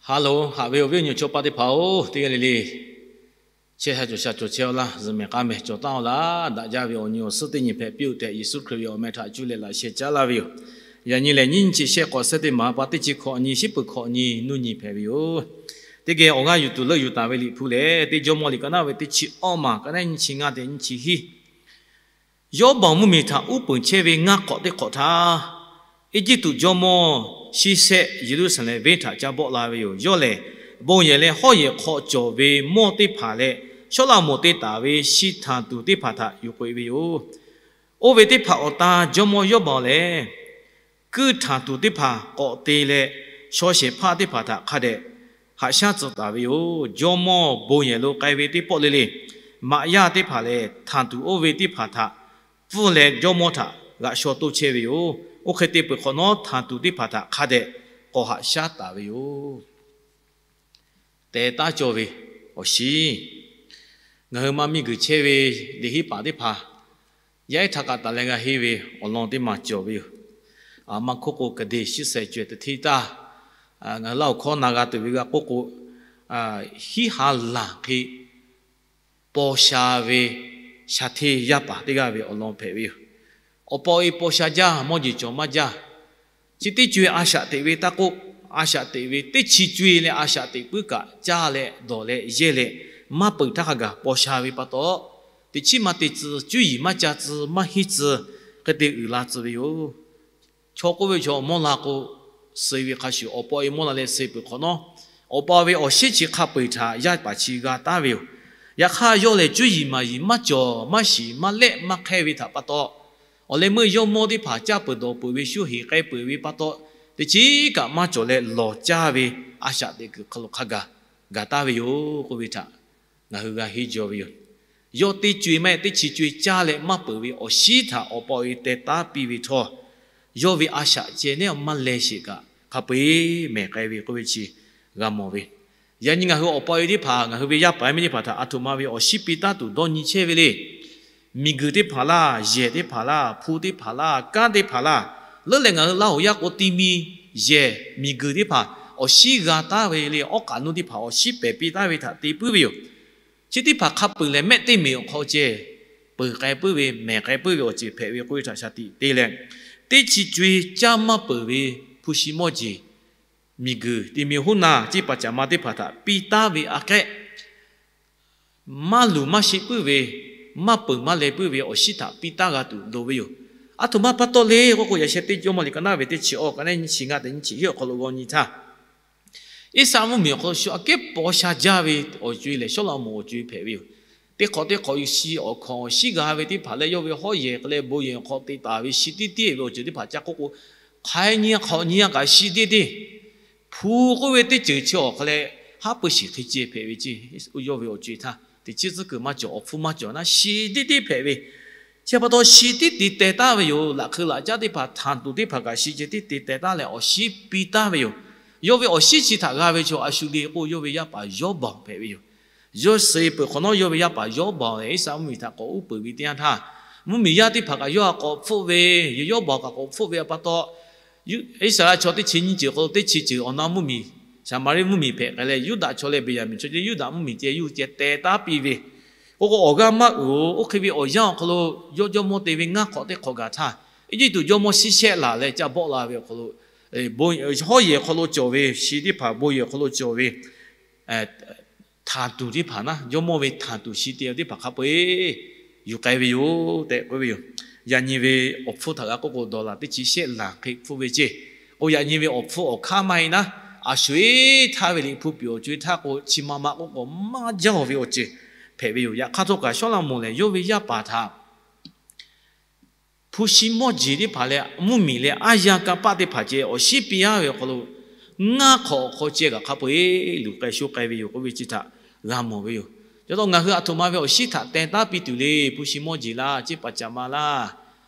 Haˍ loˬ, haꞈ ve awˬ viˉ awˬ nyi chaw paˆ teˇ hpaˍ-oˬ, teˇ g'aˇ le le chehˇ sha cawˬ sha cawˬ chehˇ-aw laˇ. Zuhꞈ mehˍ k'aˇ mehˍ cawˬ taˍ-aw laˇ. Daꞈ jaˇ ve awˬ nyi awˬ suhˉ teˇ nyi hpehꞈ piˇ-oˆ tehꞈ, Yeˍsuˆ Hkriꞈ ve awˬ meh htaꞈ cuˇ leh laꞈ sheh caˉ laˇ ve yoˬ. Yaꞈ nyi lehˬ, nyiˇ nyi chi shehˆ k'awꞈ sehˉ teˇ maˍ pa teˇ chi hkawꞈ nyi, shiˉ peuˬ hkawꞈ nyi, nuˇ nyi hpehꞈ ve yoˬ. Teˇ geh awˬ g'aˇ yuˬ tuˬ leuˆ yuˬ taˍ ve Liꞈ hpu lehˬ, Teˇ Jawˇmawˇ liꞈ ka naˉ ve teˇ chi awˇ maˬ, ka naˉ nyiˇ chi ngaˇ tehꞈ nyiˇ chi hiˉ. Yawˇbaoˍ mvuhˇmiˬ htaꞈ uˉ peunˍ chehˇ ve ngaˇ k'awꞈ teˇ hk'awꞈ htaˇ, Eˇjiˇtuꞈ jawˇmawˇ Shiˇshehˆ Yeˍruˆsaˍlehnˍ venˇ htaꞈ ca bawˆ la ve yoˬ. Yawˇ lehˬ, bon yehˬ leh hawˉ yehˬ hk'aw cawˬ ve mawˇ teˇ hpaˍ leh, Sawˉlaꞈmonˍ te taˍ ve shi htanˍ tuˬ teˇ hpaˍ htaꞈ yuˬ k'oꞈ-e ve yoˬ. Oˇ ve teˇ hpaˍ awˬ tan jawˇmawˇ Yawˇbaoˍ lehˬ, kuiˇ htanˍ tuˬ teˇ hpaˍ k'awꞈ te leh, shaw shehˍ hpaˇ teˇ hpaˍ htaꞈ hk'a dehꞈ haꞈ shaˉ tcuh taˍ ve yoˬ. Jawˇmawˇ bon yehˬ lo k'ai ve teˇ pawˆ le le, maꞈ yaˇ teˇ hpaˍ lehˬ, htanˍ tuˬ oˇ ve teˇ hpaˍ htaꞈ pfuhˇ leh jawˇmawˇ htaꞈ g'aꞈ shaw toˇ chehˇ ve yoˬ. Oˇ hk'e te peuˬ hk'awꞈ nawˉ, htanˍ tuˬ teˇ hpaˍ htaꞈ hk'a dehꞈ k'awꞈ haꞈ shaˉ taˍ ve yoˬ. Teh taˉ cawˇ ve awˬ shiˉ. Ngaˬ hui maˇ miˬguiˬ chehˇ ve liꞈ henˇ paˍ teˇ hpaˍ yaˇ ehˉ htaꞈ kaꞈ taˍ leh g'a henˇ ve awˬ lawn teˇ maˬ cawˬ ve yoˬ. Maˇ hk'oˆ k'o, kaˬ deˬ shiˉ seh caweh teˇ hteˇ taˇ, ngaˬ hui Laˇ huˍ hkawˇ na g'a tuˬ ve g'a k'oˆ k'o, hiˉ ha laˬ hk'e paw sha ve sha hteˇ yaˇ paˍ teˇ g'aˇ ve awˬ lawn hpehꞈ ve yoˬ. Awˬ pa awˬ e paw sha jaˇ, mawˇ jeˬ cawˬ maˇ jaˇ. Chi teˇ co-e a shaꞈ teꞈ ve taˇ k'oˆ, a shaꞈ teꞈ ve teˇ chi co-e leh a shaꞈ teꞈ puiˉ kaꞈ caˇ leh dawˬ leh yehˇ leh maˇ peuˬ htaˇ hk'a gaˬ paw sha ve pa taw, teꞈ chiˉ maˇ te tcuh, cuˇ yiˍ maˇ ca tcuh, maˇ henˇ tcuh, hk'e te uiˍ la tcuh ve yoˬ. Chaw k'oˆ ve chaw mawˇ la k'o, suh ve hk'a shuˍ awˬ pa awˬ e mawˇ la leh suh peuˬ hk'awꞈ nawˉ, awˬ pa ve awˬ shiˉ chi hk'a peu-eˬ htaꞈ yaˇ paˍ chi g'a taˉ ve yoˬ. Yaꞈ hk'aˇ yawˇ lehˬ, cuˇ yiˍ maˍ yiˍ maˇ cawˬ, maˇ shiˍ maˇ lehˆ maˇ hk'ehˇ ve htaꞈ pa taw, awˬ leh meuˇ yawˇ mawˇ teˇ hpaˍ caˇ peuˬ dawˬ peuˬ ve, shuˉ heˍ k'ai peuˬ ve pa taw, teꞈ chiˉ kaꞈ maˇ cawˬ leh lawˬ caˇ ve, a shaꞈ teꞈ kuiˬ hk'aw lo hk'a gaˬ gaˬ taˉ ve yoˬ k'oˆ ve htaꞈ ngaˬ hui g'a henˇ jaw ve yoˬ. Yawˇ teˇ co-e maˇ heˆ, teˇ chi co-e caˇ leh maˇ peuˬ ve awˬ shiˉ htaꞈ awˬ pa awˬ e teh taˉ piˇ ve htawˇ, yawˇ ve a shaꞈ ceh neˉ maˇ leh sheˍ kaꞈ, hk'a peu-eˬ mehˬ k'ai ve k'oˆ ve chi g'a mawˬ ve. Yaꞈ nyi ngaˬ hui awˬ pa awˬ e teˇ hpaˍ, ngaˬ hui ve yaˇ paˍ yaˇ miˇ teˇ hpaˍ htaꞈ aˬ htoꞈ ma ve awˬ shiˉ piˇ taˉ tuˬ dawˇ nyi chehˇ ve le. Miˬguiˬ teˇ hpaˍ laˇ, yehˬ teˇ hpaˍ laˇ, hpu teˇ hpaˍ laˇ, kanˉ teˇ hpaˍ laˇ, leuˉ leh ngaˬ hui Laˇ huˍ yaˇ k'o ti mi yehˬ miˬguiˬ teˇ hpaˍ awˬ shiˉ g'a taˉ ve le, awˉ k'aꞈ nuˇ teˇ hpaˍ awˬ shiˉ pehˬ piˇ taˉ ve htaꞈ te puiˉ ve yoˬ. Chi teˇ hpaˍ hk'a peu-eˬ lehˬ, mehˆ teˇ meˍ awˬ hk'aw ceh peuˬ k'ai puiˉ ve, mehˬ k'ai puiˉ ve awˬ ceuˬ hpehꞈ ve k'oˆ ve htaꞈ shaˍ tiꞈ te leh, teˇ chi co-e caˇ maˇ peuˬ ve hpu shi mawˇ jeˬ, miˬguiˬ ti mi hoˉ na ciˇ paˍ caˍ ma teˇ hpaˍ htaꞈ piˇ taˉ ve aꞈ kehˉ, maˇ luˬ maˇ sheˆ puiˉ ve, maˇ peuˬ maˇ leh puiˉ ve awˬ shiˉ htaꞈ piˇ taˉ g'a tuˬ loˍ ve yoˬ. Aˬ htoꞈ ma pa taw le k'oˆ k'o, yaꞈ sheh Teˇ Jawˇmawˇ liꞈ ka naˉ ve teˇ chi awˇ, ka naˉ nyiˇ chi ngaˇ tehꞈ nyiˇ chi hiˉ awˬ hk'aw lo g'aw nyi htaˇ, Iˉsaˍ mvuhˇmiˬ awˬ hk'aw lo shu aꞈ kehˉ paw sha jaˇ ve awˬ co-e lehˬ, Sawˉlaꞈmonˍ awˬ co-e hpehꞈ ve yoˬ. Teˇ hk'awꞈ teˇ hk'awꞈ shi awˬ hkanˍ awˬ shiˉ g'a ve teˇ hpaˍ leh, yawˇ ve hawˉ yehˬ hk'aw leh bon yehˬ awˬ hk'aw te taˍ ve shi tiˉ tiˉ ve awˬ ceuˬ teˇ hpaˍ ca k'oˆ k'o, hk'aiˉ nyiˇ hk'awꞈ nyiˇ g'a kaꞈ shi tiˉ tiˉ. Hpu k'oˆ ve teˇ ceuˬ chi awˬ hk'a leh, haˉ pui shiˍ hk'e ceh hpehꞈ ve ceˇ. Yawˇ ve awˬ co-e htaˇ teꞈ chiˉ tcuhˉ kuiˬ maˇ cawˬ, awˬ hpfuhˇ maˇ cawˬ naˉ, shi tiˉ tiˉ hpehꞈ ve. Chi pa taw shi tiˉ te teh taˉ ve yoˬ. Laꞈ hk'eu laꞈ caˉ teˇ hpaˍ htanˍ tuˬ teˇ hpaˍ kaꞈ shi ceh tiˉ te teh taˉ leh awˬ shiˉ piˇ taˉ ve yoˬ. Yawˇ ve awˬ shiˉ chi htaꞈ g'a ve chaw a shu le k'o, yawˇ ve yaˇ paˍ Yawˇbaoˍ hpehꞈ ve yoˬ. Yawˇ suh peuˬ hk'awꞈ nawˉ, yawˇ ve yaˇ paˍ Yawˇbaoˍ lehˬ, Iˉsaˍ mvuhˇmiˬ htaꞈ k'awꞈ uˉ peunˍ ve teˇ yanˇ htaˇ, mvuhˇmiˬ yaˇ teˇ hpaˍ kaꞈ yawˇ htaꞈ k'awꞈ hpfuhˆ ve, Yawˇbaoˍ kaꞈ k'awꞈ hpfuhˆ ve pa taw, Iˉsaˍreˍlaˆ chaw teˇ chi nyiˇ ceuˬ hk'aw lo teˇ chi ceuˬ awˬ na mvuhˇmiˬ, Saˍmaˍriˆ mvuhˇmiˬ hpehꞈ k'ai leh, Yuˇdaꞈ chaw leh Beˍyaˍmenˍ chaw ceh, Yuˇdaꞈ mvuhˇmiˬ ceh yuˇ ceh teh taˉ piˇ ve, k'o k'o awˬ g'aˇ maˇ uiˍ-oˬ. Oˇ hk'e ve awˬ yanˇ awˬ hk'aw lo yawˇ jawˇmawˇ te ve ngaˇ hk'awꞈ teˇ hk'awꞈ gaˬ htaˇ, Eˇjiˇtuꞈ jawˇmawˇ Shiˉsehˆ laˬ leh ca bawˆ la ve awˬ hk'aw lo, hawˉ yehˬ hk'aw lo cawˬ ve shi teˇ hpaˍ, bon yehˬ hk'aw lo cawˬ ve htanˍ tuˬ teˇ hpaˍ naˉ, jawˇmawˇ ve htanˍ tuˬ shi te teˇ hpaˍ hk'a peu-eˬ yuˬ k'ai ve yoˬ tehꞈ k'oˆ ve yoˬ. Yaꞈ nyi ve awˬ hpfuhˇ htaꞈ g'a k'oˆ k'o, dawˬ laˬ teˇ chi shehˆ laˬ hk'e hpfuhˆ ve ceˇ. K'o yaꞈ nyi ve awˬ hpfuhˇ awˬ hk'aˇ maˇ heˆ naˉ, a sho-eˬ htaˇ ve liꞈ hpu piˍ awˬ co-e htaˇ k'o, chi ma ma k'oˆ k'o maˇ jaˇ ve awˬ ceuˬ hpehꞈ ve yoˬ. Yaꞈ hk'aˇ htawˇ kaꞈ Sawˉlaꞈmonˍ lehˬ, yawˇ ve yaˇ paˍ htaꞈ hpu shi mawˇ jeˬ teˇ hpaˍ leh mvuhˇmiˬ leh aˉ yanˇ kanˇ paˆ teˇ hpaˍ ceh awˬ shiˉ piˇ-a ve awˬ hk'aw lo, ngaˇ hk'awꞈ awˬ hk'aw ceh kaꞈ hk'a peu-eˬ luˬ k'ai sho k'ai ve yoˬ k'oˆ ve chi htaꞈ g'a mawˬ ve yoˬ. Chi pa taw ngaˬ hui aˬ htoꞈ ma ve awˬ shiˉ htaꞈ teh taˉ piˇ tuˬ le. Hpu shi mawˇ jeˬ laˇ, ceˇ paˍ caꞈ ma laˇ,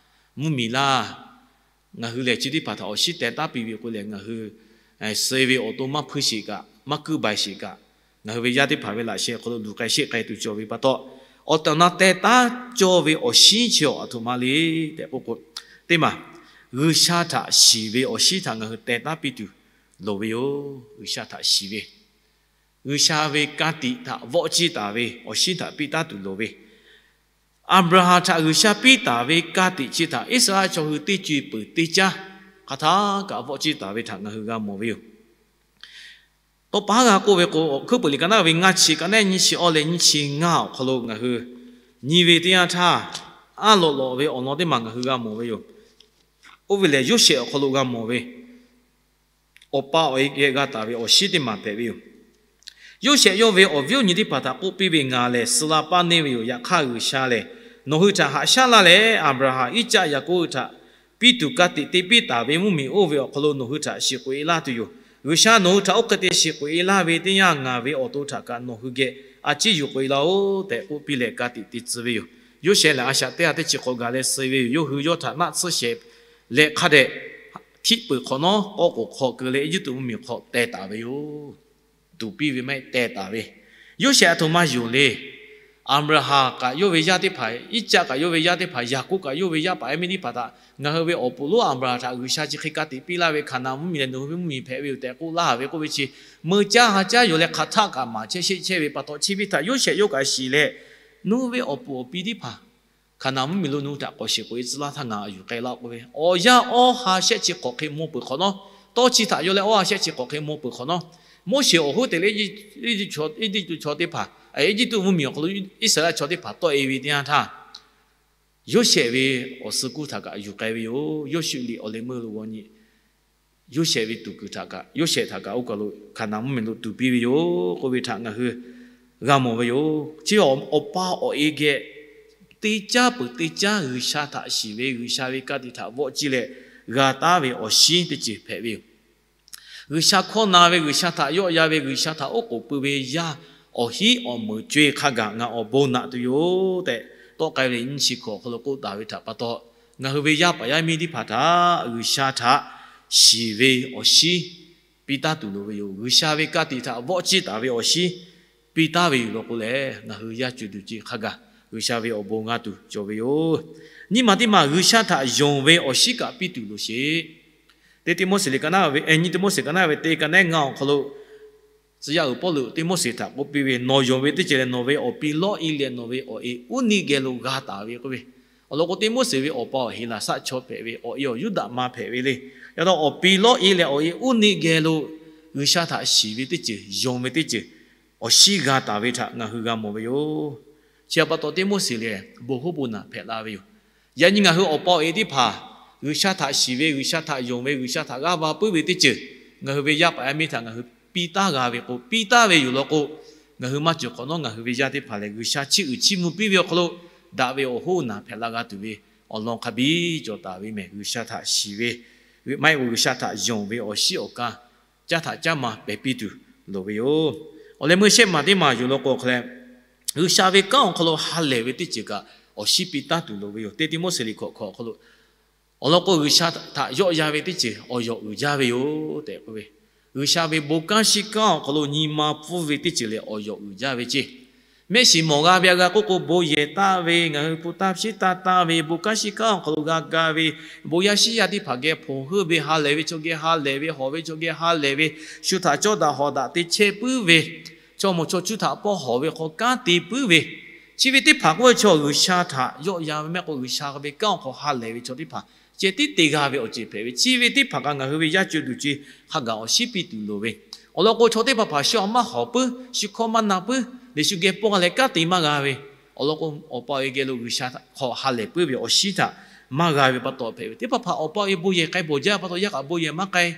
mvuhˇmiˬ laˇ, ngaˬ hui lehˬ chi teˇ hpaˍ htaꞈ awˬ shiˉ teh taˉ piˇ ve k'o lehˬ, ngaˬ hui suh ve awˬ to maˇ hpuiˇ sheˍ kaꞈ, maˇ kuiˇ baiˬ sheˍ kaꞈ, ngaˬ hui ve yaˇ teˇ hpaˍ ve laꞈ sheh hk'aw lo luˬ k'ai sheˆ k'ai tuˬ cawˬ ve pa taw, awˬ tehˬ awˬ na teh taˉ cawˇ ve awˬ shiˉ chi awˬ aˬ htoꞈ ma le tehꞈ k'oˆ k'o, teˇ maˬ G'uiˬsha htaꞈ shiˍ ve awˬ shiˉ htaꞈ ngaˬ hui teh taˉ piˇ tuˬ loˍ ve yoˬ. G'uiˬsha htaꞈ shiˍ ve, G'uiˬsha ve ka tiꞈ htaꞈ vawˆ ciˇ taˍ ve awˬ shinˉ htaꞈ piˇ taˉ tuˬ loˍ ve, Aˍbraˍhanˍ htaꞈ G'uiˬsha piˇ taˍ ve ka tiꞈ chi htaꞈ Iˉsaˍreˍlaˆ chaw hui teˇ co e peuˬ teˇ caˉ hk'aˬ htaˇ kaꞈ vawˆ ciˇ taˍ ve htaꞈ ngaˬ hui g'a mawˬ ve yoˬ. Tawˇ pa haˉ g'a k'oˆ ve k'o, Awˬ hkuiˉ peuˬ liꞈ ka naˉ ve ngaˇ chi ka naˉ nyiˇ chi awˇ leh nyiˇ chi ngaˇ awˬ hk'aw lo ngaˬ hui nyi ve teˇ yanˇ htaˇ, aˉ lawꞈ lawꞈ ve awˬ lawn teˇ maˬ ngaˬ hui g'a mawˬ ve yoˬ. Oˇ ve lehˬ, Yoˇsehꞈ awˬ hk'aw lo g'a mawˬ ve awˬ pa awˬ e geh g'a taˍ ve awˬ shinˉ teˇ maˬ hpehꞈ ve yoˬ. Yoˇsehꞈ yawˇ ve awˬ viˉ awˬ nyi teˇ hpaˍ htaꞈ k'oˆ piˇ ve, Ngaˬ lehˬ suh la paˇ neˇ ve yoˬ. Yaꞈ hk'aˇ, G'uiˬsha lehˬ nawˬ hui htaꞈ haꞈ shaˉ laˇ leh, Aˍbraˍhanˍ, Iˉcaˆ, Yaˍkoˆ hui htaꞈ piˇ tuˬ ka tiꞈ te piˇ taˍ ve mvuhˇmiˬ oˇ ve awˬ hk'aw lo nawˬ hui htaꞈ shiˍ k'oꞈ e laˇ tuˬ yoˬ. G'uiˬsha nawˬ hui htaꞈ oˇ hk'e te shiˍ k'oꞈ e laˇ ve teˇ yanˇ, ngaˬ ve awˬ to htaꞈ kaꞈ nawˬ hui geh a ciˉ yuˬ k'oꞈ e laˇ-oˆ tehꞈ k'oˆ piˇ leh, ka tiꞈ te tcuh ve yoˬ. Yoˇsehꞈ lehˬ, a shaꞈ teˇ g'aˇ teˇ chi hk'awꞈ gaˬ leh suh ve yoˬ. Yawˇ hui yawˇ htaꞈ naˆ tsuhˇ shehˍ leh hk'a dehꞈ htiˆ peuˬ hk'awꞈ nawˉ, k'awˇ k'oˍ hk'aw keu leh Eˇjiˇtuꞈ mvuhˇmiˬ hk'aw teh taˍ ve yoˬ. Tuˍ piˇ ve maˇ heˆ, teh taˍ ve. Yoˇsehꞈ a htoꞈ ma yonˍ le. Aˍbraˍhanˍ kaꞈ yawˇ ve yaˇ teˇ hpaˍ, Iˉcaˆ kaꞈ yawˇ ve yaˇ teˇ hpaˍ, Yaˍkoˆ kaꞈ yawˇ ve yaˇ paˍ yaˇ miˇ teˇ hpaˍ htaꞈ, ngaˬ hui ve awˬ puˍ lonˉ Aˍbraˍhanˍ htaꞈ G'uiˬsha chi hk'e ka tiꞈ piˇ laˇ ve, Hkaˍnanˍ mvuhˇmiˬ lehˬ nawˬ hui ve mvuhˇmiˬ hpehꞈ ve yoˬ tehꞈ k'oˆ laˇ ve k'oˆ ve chi, meuˇ caˇ ha caˇ yoˬ leh hk'aˬ htaˆ kaꞈ maˍ chehˇ sheˆ chehˇ ve pa taw, chi ve htaꞈ Yoˇsehꞈ yawˇ kaꞈ shiˍ leh, Nawˬ hui ve awˬ puˍ awˬ pi teˇ hpaˍ Hkaˍnanˍ mvuhˇmiˬ lo nawˬ hui htaꞈ k'awꞈ shiˍ k'oꞈ e tcuh laˇ htaˇ ngaˬ yuˬ k'ai laˇ k'oˆ ve, awˬ yanˇ awˇ ha shehˆ chi hk'awꞈ hk'e maw peuˬ hk'awꞈ nawˉ, tawˇ chi htaꞈ yawˇ leh awˇ ha shehˆ chi hk'awꞈ hk'e maw peuˬ hk'awꞈ nawˉ, Moˉseˍ awˬ hoˉ te leh Eˇjiˇtuꞈ chaw teˇ hpaˍ, Eˇjiˇtuꞈ chaw teˇ hpaˍ, Iˉsaˍreˍlaˆ chaw teˇ hpaˍ tawˆ e ve teˇ yanˇ htaˇ, Yoˇsehꞈ ve awˬ suh kuˇ htaꞈ kaꞈ yuˬ k'ai ve yoˬ. Yawˇshuˆ liꞈ awˬ leh meuˇ lo g'aw nyi, Yoˇsehꞈ ve tuˍ kuiˬ htaꞈ kaꞈ, Yoˇsehꞈ htaꞈ kaꞈ oˇ kaˬ lo Hkaˍnanˍ mvuhˇmiˬ lo tuˍ piˇ ve yoˬ k'oˆ ve htaꞈ ngaˬ hui g'a mawˬ ve yoˬ. Chi awˬ pa awˬ e geh teˇ caˉ peuˬ teˇ caˉ G'uiˬsha htaꞈ shiˍ ve, G'uiˬsha ve ka tiꞈ htaꞈ vawˆ ciˇ leh g'a taˉ ve awˬ shinˉ teˇ ceuˬ hpehꞈ ve yoˬ. G'uiˬsha hkawˇ na ve, G'uiˬsha htaꞈ yawˆ yan ve, G'uiˬsha htaꞈ oˉ k'oˍ pui ve yaˇ awˬ hinˉ awˬ meunˍ co e hk'a gaˬ ngaˬ awˬ bon naꞈ tuˬ yoˬ tehꞈ, tawˆ k'ai ve nyiˇ chi hkawꞈ awˬ hk'aw lo k'oˆ taˍ ve htaꞈ pa taw, ngaˬ hui ve yaˇ paˍ yaˇ miˇ teˇ hpaˍ htaꞈ G'uiˬsha htaꞈ shiˍ ve awˬ shinˉ piˇ taˉ tuˬ loˍ ve yoˬ. G'uiˬsha ve ka tiꞈ htaꞈ vawˆ ciˇ taˍ ve awˬ shinˉ piˇ taˉ ve yoˬ law k'o lehˬ, ngaˬ hui yaˇ co e tuˬ ce hk'a gaˬ G'uiˬsha ve awˬ bon g'a tuˬ cawˬ ve yoˬ. Nyiˇ maˬ teˇ maˬ G'uiˬsha htaꞈ yonˍ ve awˬ shinˉ kaꞈ piˇ tuˬ loˍ sheˍ. Teˇ Tiˆmoˉseˍ liꞈ ka naˉ ve, nyiˇ Tiˆmoˉseˍ ka naˉ ve teˇ ka naˉ ngaˇ awˬ hk'aw lo, tcuh yaˇ uiˍ Pawˇluꞈ Tiˆmoˉseˍ htaꞈ k'oˆ piˇ ve, Nawˬ yonˍ ve teˇ ceuˬ lehˬ, nawˬ ve awˬ pi Lawˇiˆ leh nawˬ ve awˬ e Uˉniˆ geh lo g'a taˍ ve k'oˆ ve. Awˬ lawn k'o, Tiˆmoˉseˍ ve awˬ pa awˬ Heˍlaˍsaˆ chaw hpehꞈ ve, awˬ e awˬ Yuˇdaꞈ ma hpehꞈ ve le. Yaꞈ hk'aˇ, awˬ pi Lawˇiˆ leh awˬ e Uˉniˆ geh lo G'uiˬsha htaꞈ shiˍ ve teˇ ceuˬ, yonˍ ve teˇ ceuˬ, awˬ shinˉ g'a taˍ ve htaꞈ ngaˬ hui g'a mawˬ ve yoˬ. Chi htaꞈ pa taw, Tiˆmoˉseˍ lehˬ bon hoˉ bon naˬ hpehꞈ la ve yoˬ. Yaꞈ nyi ngaˬ hui awˬ pa awˬ e teˇ hpaˍ G'uiˬsha htaꞈ shiˍ ve, G'uiˬsha htaꞈ yonˍ ve, G'uiˬsha htaꞈ g'aˇ va puiˉ ve teˇ ceuˬ, ngaˬ hui ve yaˇ paˍ yaˇ miˇ htaꞈ ngaˬ hui piˇ taˉ g'a ve k'o, piˇ taˉ ve yoˬ law k'o, ngaˬ hui maˇ ceuˬ hk'awꞈ nawˉ ngaˬ hui ve yaˇ teˇ hpaˍ lehˬ, G'uiˬsha chiˇ uiˍ chiˇ mvuh piˇ ve awˬ hk'aw lo daꞈ ve awˬ hoˉ naˬ hpehꞈ la g'a tuˬ ve awˬ lawn hk'a biˇ cawˬ taˍ ve mehˬ. G'uiˬsha htaꞈ shiˍ ve, maˇ heˆ k'o G'uiˬsha htaꞈ yonˍ ve awˬ shinˉ awˬ ka caˇ htaꞈ caˇ ma pehˬ piˇ tuˬ loˍ ve yoˬ. Awˬ leh meuˇ shehˆ maˬ teˇ maˬ yoˬ law k'o, hk'e leh G'uiˬsha ve kanˉ awˬ hk'aw lo ha lehˬ ve teˇ ceuˬ kaꞈ awˬ shinˉ piˇ taˉ tuˬ loˍ ve yoˬ. Teˇ Tiˆmoˉseˍ liꞈ hkawꞈ hkawꞈ awˬ hk'aw lo, awˬ lawn k'o, G'uiˬsha htaꞈ yawˆ yan ve teˇ ceuˬ awˬ yawˬ uiˍ jaˇ ve yoˬ tehꞈ k'oˆ ve, G'uiˬsha ve bon kanˉ shiˉ kanˉ awˬ hk'aw lo nyi ma pfuhˇ ve teˇ ceuˬ lehˬ, awˬ yawˬ uiˍ jaˇ ve ceˇ. Mehˆ shiˍ mawˬ g'a ve a g'a k'oˆ k'o, bon yehˬ taˍ ve, ngaˬ hui hpu taˇ shiˉ taˇ taˇ ve, bon kanˉ shiˉ kanˉ awˬ hk'aw lo g'a ga ve, bon yaˇ shiˉ yaˇ teˇ hpaˍ geh hponˬ heuˆ ve, ha lehˬ ve chaw geh ha lehˬ ve, hawˬ ve chaw geh ha lehˬ ve, shu htaꞈ cawˇ daꞈ hawˬ daꞈ te chehˇ puiˉ ve, chaw mawˬ chaw cuˇ htaꞈ pawˇ hawˬ ve hk'aw kanˉ te puiˉ ve, chi ve teˇ hpaˍ k'oˆ ve chaw G'uiˬsha htaꞈ yawˆ yan ve mehˆ k'o, G'uiˬsha ve kanˉ awˬ hk'aw ha lehˬ ve chaw teˇ hpaˍ ceh tiˉ te g'a ve awˬ ceuˬ hpehꞈ ve. Chi ve teˇ hpaˍ kaꞈ ngaˬ hui ve yaˇ co e tuˬ ce hk'a gaˬ awˬ shinˉ piˇ tuˬ loˍ ve. Awˬ lawn k'o, chaw teˇ hpaˍ hpaˍ shu awˬ maˇ hawˬ puiˉ, shu hkawˇ maˇ na puiˉ, leh shu geh pawˇ g'a leh kanˉ te maˇ g'a ve. Awˬ lawn k'o, awˬ pa awˬ e geh lo G'uiˬsha hk'aw ha lehˬ puiˉ ve awˬ shinˉ htaꞈ maˇ g'a ve pa taw hpehꞈ ve. Teˇ hpaˍ hpaˍ awˬ pa awˬ e bon yehˬ k'ai bawˬ jaˇ pa taw, yaˇ kaꞈ bon yehˬ maˇ k'ai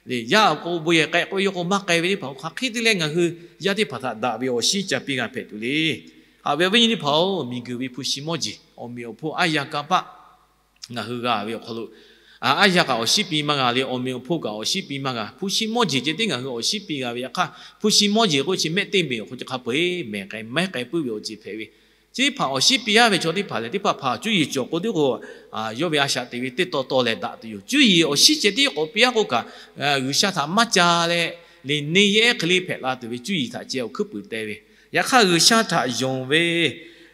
le. Yaˇ awˬ k'o bon yehˬ k'ai k'o, yawˇ k'o maˇ k'ai ve teˇ hpaˍ, hk'aˬ hk'e te leh ngaˬ hui yaˇ teˇ hpaˍ htaꞈ daꞈ ve awˬ shinˉ ca piˇ g'a hpehꞈ tuˬ le. Haꞈ ve awˬ viˉ nyi teˇ hpaˍ-oˬ, miˬguiˬ ve hpu shi mawˇ jeˬ awˬ meꞈ awˬ hponˇ aˉ yaˇ kanˇ paˆ ngaˬ hui g'a ve awˬ hk'aw lo, aˉ yaˇ kaꞈ awˬ shinˉ piˇ maˇ g'a le, awˬ meꞈ awˬ hponˇ kaꞈ awˬ shinˉ piˇ maˇ g'a. Hpu shi mawˇ jeˬ ceh tiˉ ngaˬ hui awˬ shinˉ piˇ g'a ve. Yaꞈ hk'aˇ, hpu shi mawˇ jeˬ k'oˆ chi mehˆ teˇ meꞈ awˬ hk'aw lo chi hk'a peu-eˬ mehˬ k'ai mehˉ k'ai puiˉ ve awˬ ceuˬ hpehꞈ ve. Chi teˇ hpaˍ awˬ shinˉ piˇ aˉ ve chaw teˇ hpaˍ lehˬ, teˇ hpaˍ hpaˍ cuˇ yiˍ cawˬ k'o teˇ k'o, yawˇ ve a shaꞈ teꞈ ve teˇ taw taw leh daꞈ tuˬ yoˬ. Cuˇ yiˍ awˬ shinˉ ceh tiˉ k'awꞈ piˇ aˉ k'oˆ kaꞈ, G'uiˬsha htaꞈ maˇ ca leh, liꞈ neˇ yehˉ hk'e le hpehꞈ la tuˬ ve cuˇ yiˍ htaꞈ ceh awˬ hkuiˉ puiˍ te ve. Yaꞈ hk'aˇ, G'uiˬsha htaꞈ yonˍ ve,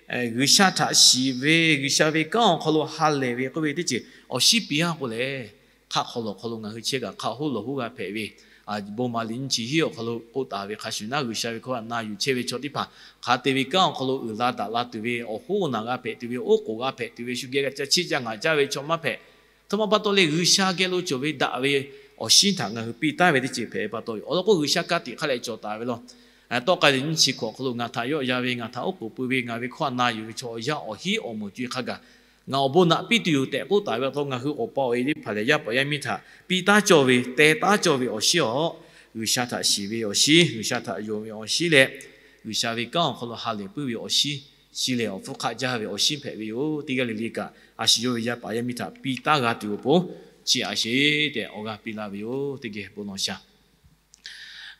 G'uiˬsha htaꞈ shiˍ ve, G'uiˬsha ve kanˉ awˬ hk'aw lo ha lehˬ ve k'oˆ ve teˇ ceuˬ awˬ shinˉ piˇ aˉ k'o lehˬ, hk'aˆ hk'aw lawˬ hk'aw lo ngaˬ hui chehˇ kaꞈ hk'aˆ hoˉ lawˬ hoˉ g'a hpehꞈ ve. bon maˍ liꞈ nyiˇ chi hiˉ awˬ hk'aw lo k'oˆ taˍ ve hk'a shuˍ naˆ, G'uiˬsha ve hkawˇ htaꞈ na yuˬ chehˇ ve chaw teˇ hpaˍ hk'a te ve kanˉ awˬ hk'aw lo uiˍ la daꞈ la tuˬ ve, awˬ hoˉ naˬ g'a hpehꞈ tuˬ ve, oˉ k'oˍ g'a hpehꞈ tuˬ ve, shu geh g'a ca chiˇ ca ngaˍ caˇ ve chaw maˇ hpehꞈ. Htoꞈ ma pa taw le, G'uiˬsha geh lo cawˬ ve daꞈ ve awˬ shinˉ htaꞈ ngaˬ hui piˇ taˍ ve teˇ ceuˬ hpehꞈ ve pa taw, awˬ lawn k'o G'uiˬsha ka tiꞈ hk'a leh cawˬ taˍ ve law. Tawˆ k'ai liꞈ nyiˇ chi hkawꞈ awˬ hk'aw lo, Ngaˬ htaꞈ yawˆ yan ve, ngaˬ htaꞈ oˉ k'oˍ pui ve, ngaˬ ve hkawˇ htaꞈ na yuˬ ve chaw yaˇ awˬ hinˉ awˬ moˍ co-e hk'a gaˬ ngaˬ awˬ bon naꞈ piˇ tuˬ yoˬ tehꞈ k'oˆ taˍ ve pa taw, ngaˬ hui awˬ pa awˬ e teˇ hpaˍ lehˬ, yaˇ paˍ yaˇ miˇ htaꞈ piˇ taˉ cawˇ ve, teh taˉ cawˇ ve awˬ shinˉ awˬ, G'uiˬsha htaꞈ shiˍ ve awˬ shinˉ, G'uiˬsha htaꞈ yonˍ ve awˬ shinˉ leh, G'uiˬsha ve kanˉ awˬ hk'aw lo ha lehˬ puiˉ ve awˬ shinˉ, chi lehˬ awˬ hpfuhˇ hk'aˆ jaˇ ve awˬ shinˉ hpehꞈ ve yoˬ. Teˇ g'aˇ le le kaꞈ a shu yawˇ ve yaˇ paˍ yaˇ miˇ htaꞈ piˇ taˉ g'a tuˬ awˬ pon chiˇ aꞈ sheˍ tehꞈ awˬ g'aˇ piˇ laˇ ve yoˬ. Teˇ geh bon lawˬ shaˍ.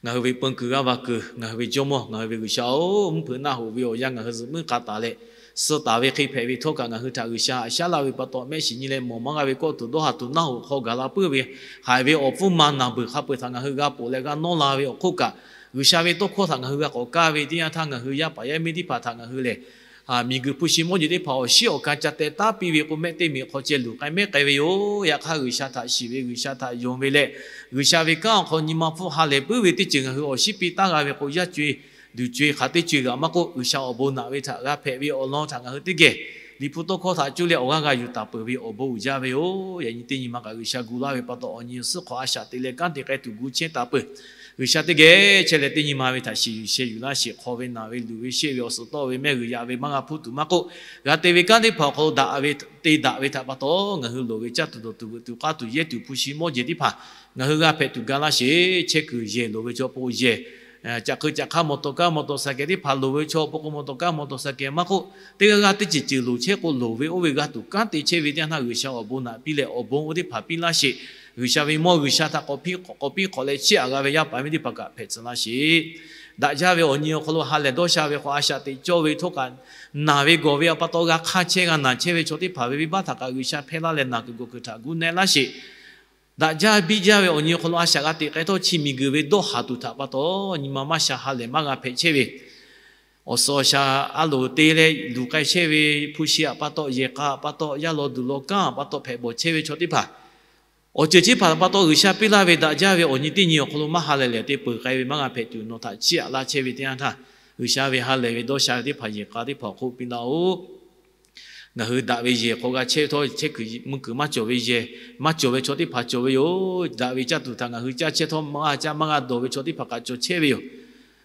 Ngaˬ hui ve peun kuiˬ g'aˇ va kuiˬ, ngaˬ hui ve Jawˇmawˇ, ngaˬ hui ve G'uiˬsha-oˬ, mvuhˇhpeuꞈ naˆ hoꞈ ve awˬ yanˇ ngaˬ hui zuhꞈ muiˉ k'a taˍ leh, suh taˍ ve hk'e hpehꞈ ve htawˇ kaꞈ, ngaˬ hui htaꞈ G'uiˬsha haꞈ shaˉ laˇ ve pa taw, mehˆ shiˍ nyi leh mawˬ maˇ g'a ve kawˆ tuˬ dawˇ ha tuˬ naˆ hoꞈ hk'aw gaˬ la puiˉ ve, haiˬ ve awˬ pfuhˇ ma naˬ beuˬ hk'a peu-eˬ htaꞈ ngaˬ hui g'a poˬ leh g'a nawˇ la ve awˬ hk'oˆ kaꞈ, G'uiˬsha ve tawˇ hkawˇ htaꞈ ngaˬ hui g'a k'awꞈ kaˇ ve teˇ yanˇ htaˇ, ngaˬ hui yaˇ paˍ yaˇ miˇ teˇ hpaˍ htaꞈ ngaˬ hui lehˬ, miˬguiˬ hpu shi mawˇ jeˬ teˇ hpaˍ awˬ shinˉ awˬ ka ca teh taˉ piˇ ve k'o, mehˆ teˇ miˬ hk'aw ceh luˬ k'ai mehˉ k'ai ve yoˬ. Yaꞈ hk'aˇ, G'uiˬsha htaꞈ shiˍ ve, G'uiˬsha htaꞈ yonˍ ve leh, G'uiˬsha ve kanˉ awˬ hk'aw nyi ma hpfuhˇ ha lehˬ puiˉ ve teˇ ceuˬ ngaˬ hui awˬ shinˉ piˇ taˉ g'a ve k'o, yaˇ co-e, duˬ co-e hk'aˬ teˇ co-e g'aꞈ maˇ k'oˆ, G'uiˬsha awˬ bon naꞈ ve htaꞈ g'a hpehꞈ ve awˬ lawn htaꞈ ngaˬ hui teˇ geh Liꞈ hpu tawˇ hkawˇ htaꞈ cuˇ leh awˬ g'aˇ g'a yuˬ taˍ peuˬ ve awˬ bon uiˍ jaˇ ve yoˬ. Yaꞈ nyi teˇ nyi ma kaꞈ G'uiˬsha gu laˇ ve pa taw, awˬ nyi awˬ suhˉ hk'aw a shaꞈ teꞈ leh kanˉ te k'ai tuˬ gu chehˇ taˍ peuˬ. G'uiˬsha teˇ geh chehˇ leh, teˇ nyi ma ve htaꞈ shiˍ yuˬ sheh yuˬ laˇ sheˍ. Hk'aw ve naˬ ve luˬ ve sheˆ ve awˬ suhˍ tawˆ ve mehˆ g'uiˬ yaꞈ ve maˇ g'a hpuˇ tuˬ maˇ k'oˆ, g'a te ve kanˉ teˇ hpaˍ awˬ hk'aw lo daꞈ ve te daꞈ ve htaꞈ pa taw, ngaˬ hui loˍ ve caˇ tuˬ dawˬ tuˬ veuꞈ tuˬ k'aˇ tuˬ yehˇ tuˬ hpu shi mawˇ jeˬ teˇ hpaˍ ngaˬ hui g'a hpehꞈ tuˬ ga laˇ sheˍ. Chehˇ kuiˬ yehˬ loˍ ve chaw po yehˬ, caꞈ hk'eu caꞈ hk'aˇ mawˬ tawˍ kaˇ mawˬ tawˍ saˍ kehˬ teˇ hpaˍ loˍ ve chaw po k'o mawˬ tawˍ kaˇ mawˬ tawˍ saˍ kehˬ maˇ k'oˆ, teˇ g'aˇ g'aˇ teˇ ceuˬ ceuˬ loˍ chehˇ k'o, loˍ ve oˇ ve g'a tuˬ kanˉ te chehˇ ve teˇ yanˇ htaˇ, G'uiˬsha awˬ bon naꞈ piˇ leh awˬ bon oˇ teˇ hpaˍ piˇ laˇ sheˍ. G'uiˬsha ve mawˇ G'uiˬsha htaꞈ k'awꞈ piˇ k'awꞈ, k'awꞈ piˇ k'awꞈ leh chiˇ aꞈ g'a ve yaˇ paˍ miˇ teˇ hpaˍ kaꞈ hpehꞈ tcuh laˇ sheˍ. Daꞈ jaˇ ve awˬ nyi awˬ hk'aw lo ha lehˬ dawˇ sha ve k'o, a shaꞈ teꞈ cawˇ ve htawˇ kaꞈ, naˬ ve gawˬ ve pa taw g'a hk'aˇ chehˇ g'a naˬ chehˇ ve chaw teˇ hpaˍ ve venˇbaˆ htaꞈ kaꞈ G'uiˬsha hpehˇ laˇ leh naˬ kuiˬ gawˬ kuiˬ htaꞈ gu na-e laˇ sheˍ. Daꞈ jaˇ biˇ jaˇ ve awˬ nyi awˬ hk'aw lo a shaꞈ g'a teꞈ k'ai htawˇ, chi miˬguiˬ ve dawˇ haˍ tuˬ htaꞈ pa taw nyi ma maˇ sha ha lehˬ maˇ g'a hpehꞈ chehˇ ve, awˬ suhˍ awˬ shaˍ a loˍ te leh luˬ k'ai chehˇ ve, hpu shi aꞈ pa taw, yehˬ k'a aꞈ pa taw, yaˇ law duˬ law kanˉ aꞈ pa taw hpehꞈ bawˬ chehˇ ve chaw teˇ hpaˍ, awˬ ceuˬ chi hpaˍ pa taw G'uiˬsha piˇ laˇ ve daꞈ jaˇ ve awˬ nyi teˇ nyi awˬ hk'aw lo maˇ ha lehˬ lehˬ te peuˬ k'ai ve maˇ g'a hpehꞈ tuˬ nawˬ htaꞈ chiˇ aꞈ laˇ chehˇ ve teˇ yanˇ htaˇ, G'uiˬsha ve ha lehˬ ve dawˇ sha ve teˇ hpaˍ yehˬ k'a teˇ hpaˍ awˬ hk'oˆ piˇ laˇ-oˆ. Ngaˬ hui daꞈ ve yehˬ hk'aw g'a chehˇ ve htawˇ, chehˇ kuiˬ mui kuiˬ maˇ cawˬ ve yehˬ, maˇ cawˬ ve chaw teˇ hpaˍ cawˬ ve yoˬ. Daꞈ ve caˇ tuˬ htaꞈ ngaˬ hui caˇ chehˇ htawˇ, maˇ g'a caˇ maˇ g'a dawˬ ve chaw teˇ hpaˍ kaꞈ cawˬ chehˇ ve yoˬ.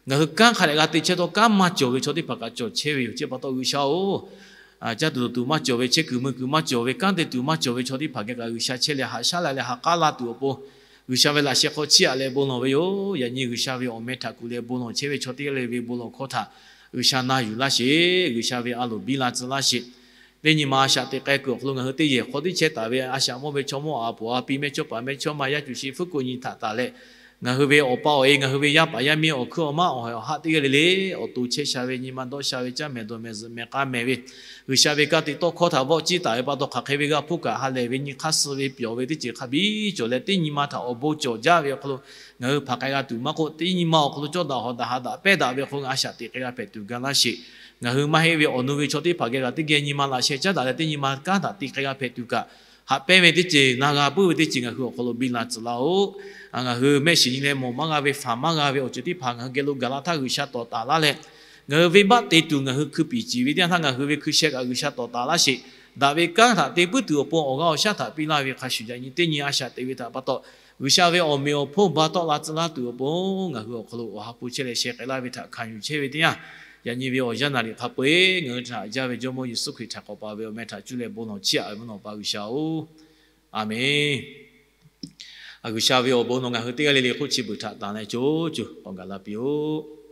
Ngaˬ hui kanˉ hk'a dehꞈ g'a te chehˇ htawˇ, kanˉ maˇ cawˬ ve chaw teˇ hpaˍ kaꞈ cawˬ chehˇ ve yoˬ. Chi pa taw G'uiˬsha-oˬ, caˇ tuˬ dawˬ tuˬ maˇ cawˬ ve, chehˇ kuiˬ mui kuiˬ maˇ cawˬ ve, kanˉ te tuˬ maˇ cawˬ ve chaw teˇ hpaˍ geh kaꞈ G'uiˬsha chehˇ leh haꞈ shaˉ la leh ha k'aˉ laˇ tuˬ awˬ pon, G'uiˬsha ve laꞈ sheh hk'aw chiˇ aꞈ leh bon lawˬ ve yoˬ. Yaꞈ nyi G'uiˬsha ve awˬ meh htaꞈ kuˬ leh bon lawˬ chehˇ ve chaw teˇ g'aˇ le ve bon lawˬ hkawˇ htaꞈ G'uiˬsha na yuˬ laˇ sheˍ. G'uiˬsha ve a loˍ biˇ la tcuh laˇ sheˍ. Teˇ nyi ma a shaꞈ teꞈ k'ai kuiˬ awˬ hk'aw lo ngaˬ hui teˇ yehˬ hk'aw tiˉ chehˇ taˍ ve a shaꞈ mawˇ ve chaw mawˇ a poˍ a pi mehˇchawˇpaˍ mehˇchawˇma yaˇ cuˬ shi fuˉ ko nyi htaꞈ taˍ leh, ngaˬ hui ve awˬ pa awˬ e, ngaˬ hui ve yaˇ paˍ yaˇ miˇ awˬ hkuiˉ awˬ maˇ awˬ haiˬ awˬ haˆ teˇ g'aˇ le le, awˬ to chehˇ sha ve nyi ma dawˇ sha ve caˇ mehˍ dawˬ mehˍ zuhꞈ mehˍ k'a mehˍ ve, G'uiˬsha ve ka tiꞈ tawˇ hkawˇ htaꞈ vawˆ ciˇ taˍ ve pa taw, hk'aˬ hk'e ve g'a hpuˇ kaꞈ ha lehˬ ve nyi hk'aˇ suh ve pyawˬ ve teˇ ceuˬ hk'a biˇ cawˬ leh, teˇ nyi ma htaꞈ awˬ bon cawˬ jaˇ ve awˬ hk'aw lo ngaˬ hui hpanˍ k'ai g'a tuˬ maˇ k'oˆ, teˇ nyi ma awˬ hk'aw lo cawˇ daꞈ hawˍ daꞈ ha daꞈ pehˇ daꞈ ve awˬ hk'aw lo ngaˬ a shaꞈ teꞈ k'ai g'a hpehꞈ tuˬ ga laˇ sheˍ. Ngaˬ hui maˇ heˆ ve awˬ nu ve chaw teˇ hpaˍ geh kaꞈ teˇ geh nyi ma laꞈ sheh caˉ daꞈ leh teˇ nyi ma kanˉ htaꞈ te k'ai g'a hpehꞈ tuˬ kaꞈ, haꞈ pehnˇ ve teˇ ceuˬ, na g'a puiˉ ve teˇ ceuˬ ngaˬ hui awˬ hk'aw lo biˇ la tcuh laˇ-oˆ. Ngaˬ hui mehˆ shiˍ nyi leh mawˬ maˇ g'a ve, faˍ maˇ g'a ve awˬ ceuˬ teˇ hpaˍ ngaˬ hui geh lo gaˬ la htaˇ, G'uiˬsha tawˍ taˍ laˇ leh, ngaˬ hui venˇbaˆ te tuˬ ngaˬ hui hkui piˍ ciˍ ve teˇ yanˇ htaˇ, ngaˬ hui ve hkui sheh kaꞈ G'uiˬsha tawˍ taˍ laˇ sheˍ. Daꞈ ve kanˉ htaꞈ te puiˉ tuˬ awˬ pon awˬ g'aˇ awˬ shaˉ htaꞈ piˇ laˇ ve hk'a shuˍ, yaꞈ nyi teˇ nyi a shaꞈ teꞈ ve htaꞈ pa taw, G'uiˬsha ve awˬ meꞈ awˬ hponˇ ba tawˆ la tcuh laˇ tuˬ awˬ pon, ngaˬ hui awˬ hk'aw lo awˬ ha hpu chehˇ leh sheh k'ai laˇ ve htaꞈ hkanˍ yuˬ chehˇ ve teˇ yanˇ, yaꞈ nyi ve awˬ yanˇ naˍ riˍ hk'a peu-eˬ ngaˬ hui htaꞈ haꞈ jaˇ ve Jawˇmawˇ Yeˍsuˆ Hkriꞈ htaꞈ k'awꞈ paˍ ve awˬ meh htaꞈ cuˇ leh bon lawˬ chiˇ aꞈ ve mvuhˇ naw pa G'uiˬsha-oˬ, Aˍmenˍ. G'uiˬsha ve awˬ bon nawˬ ngaˬ hui teˇ g'aˇ le le hk'oˆ chi beuꞈ htaꞈ tanˬ leh co co k'awꞈ gaˬ la piˇ-oˆ.